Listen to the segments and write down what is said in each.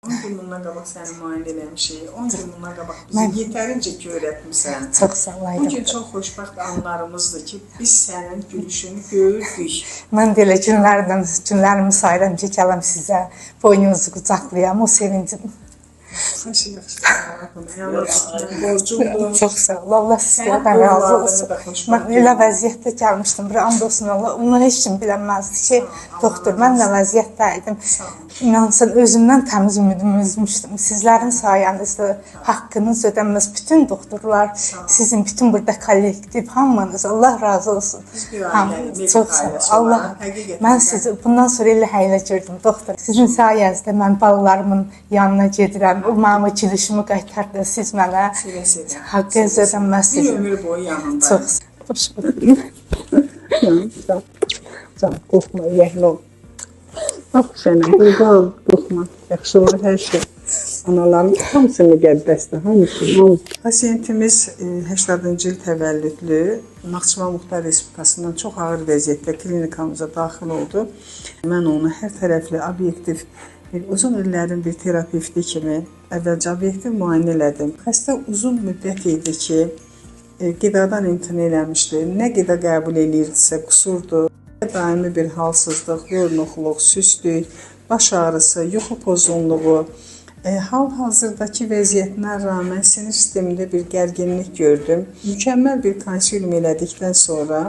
10 gün bundan qabaq səni müayinə eləmişik. 10 gün bundan qabaq bizi yetərincə ki öyrətmisən. Çox sağ ol, Bu gün Aydın. çox xoşbəxt anlarımızdır ki, biz sənin gülüşünü görürdük. Mən də elə günlərdən, günlərimi sayıram ki, gələm sizə, boynunuzu qucaqlayam, o sevincim. Yaxşı, yaxşı. Borcumdur. Çox sağ ol. Allah Sənin sizlərdən razı uğurlarını olsun. da xoşbəxt Mən elə vəziyyətdə gəlmişdim. Bir and olsun Allah. Onu heç kim bilənməzdi ki, doktor, mən nə vəziyyətdə idim. İnansın, özümdən təmiz ümidimi üzmüşdüm. Sizlərin sayənizdə haqqınız ödənməz bütün doktorlar, sizin bütün burada kollektiv hamınız, Allah razı olsun. Biz bir Hamınız. ailəyiz, Medik Çox sağ ol. ailəsi Allah. olaraq həqiqətən Mən də- sizi bundan sonra elə həylə gördüm doktor. Sizin sayənizdə mən balalarımın yanına gedirəm. O mənim o gülüşümü qaytardı siz mənə. Sevə-sevə. Haqqınız ödənməz Bir sizin. ömür boyu yanındayım. Çox xoş buldum. Can, qorxma, ürəkli ol. Bax sənə, qurban, qorxma. Yaxşı olar hər şey. Anaların hamısı müqəddəsdir, hamısı, hamısı. Pasiyentimiz 80-cı il təvəllüdlü, Naxçıvan Muxtar Respublikasından çox ağır vəziyyətdə klinikamıza daxil oldu. Mən onu hər tərəfli obyektiv bir uzun illərin bir terapevti kimi əvvəlcə obyektiv müayinə elədim. Xəstə uzun müddət idi ki, qidadan imtina eləmişdi. Nə qida qəbul eləyirdisə qusurdu. Daimi bir halsızlıq, yorğunluq, süstlük, baş ağrısı, yuxu pozğunluğu. Hal-hazırdakı vəziyyətinə rağmen sinir sistemində bir gərginlik gördüm. Mükəmməl bir konsilium elədikdən sonra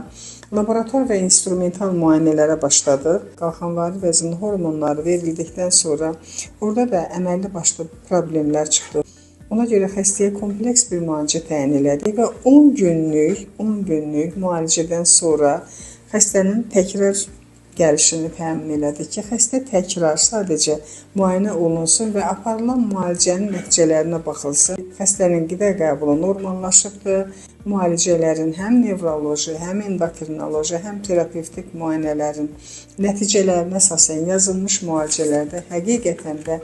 laborator və instrumental müayinələrə başladıq. Qalxanvari vəzinin hormonları verildikdən sonra orada da əməlli başlı problemlər çıxdı. Ona görə xəstəyə kompleks bir müalicə təyin elədik və 10 günlük müalicədən sonra xəstənin təkrar gəlişini təmin elədik ki, xəstə təkrar sadəcə müayinə olunsun və aparılan müalicənin nəticələrinə baxılsın. Xəstənin qida qəbulu normallaşıbdır. Müalicələrin həm nevroloji, həm endokrinoloji, həm terapevtik müayinələrin nəticələrinə əsasən yazılmış müalicələrdə həqiqətən də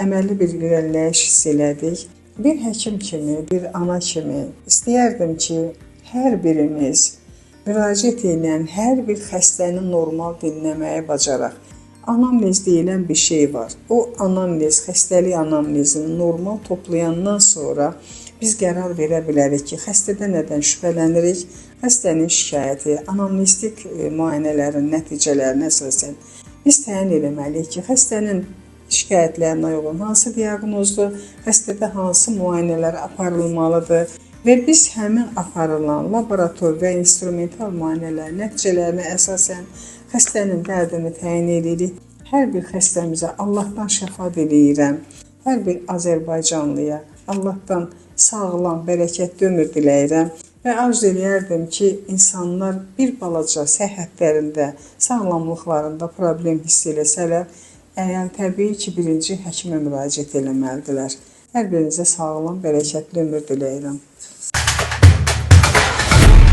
əməlli bir irəliləyiş hiss elədik. Bir həkim kimi, bir ana kimi istəyərdim ki, hər birimiz müraciət edən hər bir xəstəni normal dinləməyi bacaraq. Anamnez deyilən bir şey var. O anamnez, xəstəlik anamnezini normal toplayandan sonra biz qərar verə bilərik ki, xəstədə nədən şübhələnirik, xəstənin şikayəti, anamnestik müayinələrin nəticələrinə əsasən biz təyin eləməliyik ki, xəstənin şikayətlərinə uyğun hansı diaqnozdur, xəstədə hansı müayinələr aparılmalıdır və biz həmin aparılan laborator və instrumental müayinələrin nəticələrinə əsasən xəstənin dərdini təyin edirik. Hər bir xəstəmizə Allahdan şəfa diləyirəm. Hər bir Azərbaycanlıya Allahdan sağlam, bərəkətli ömür diləyirəm və arzu eləyərdim ki, insanlar bir balaca səhhətlərində, sağlamlıqlarında problem hiss eləsələr, əgər təbii ki, birinci həkimə müraciət eləməlidirlər. Hər birinizə sağlam, bərəkətli ömür diləyirəm.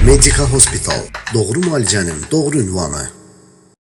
Medica Hospital. Doğru müalicənin doğru ünvanı.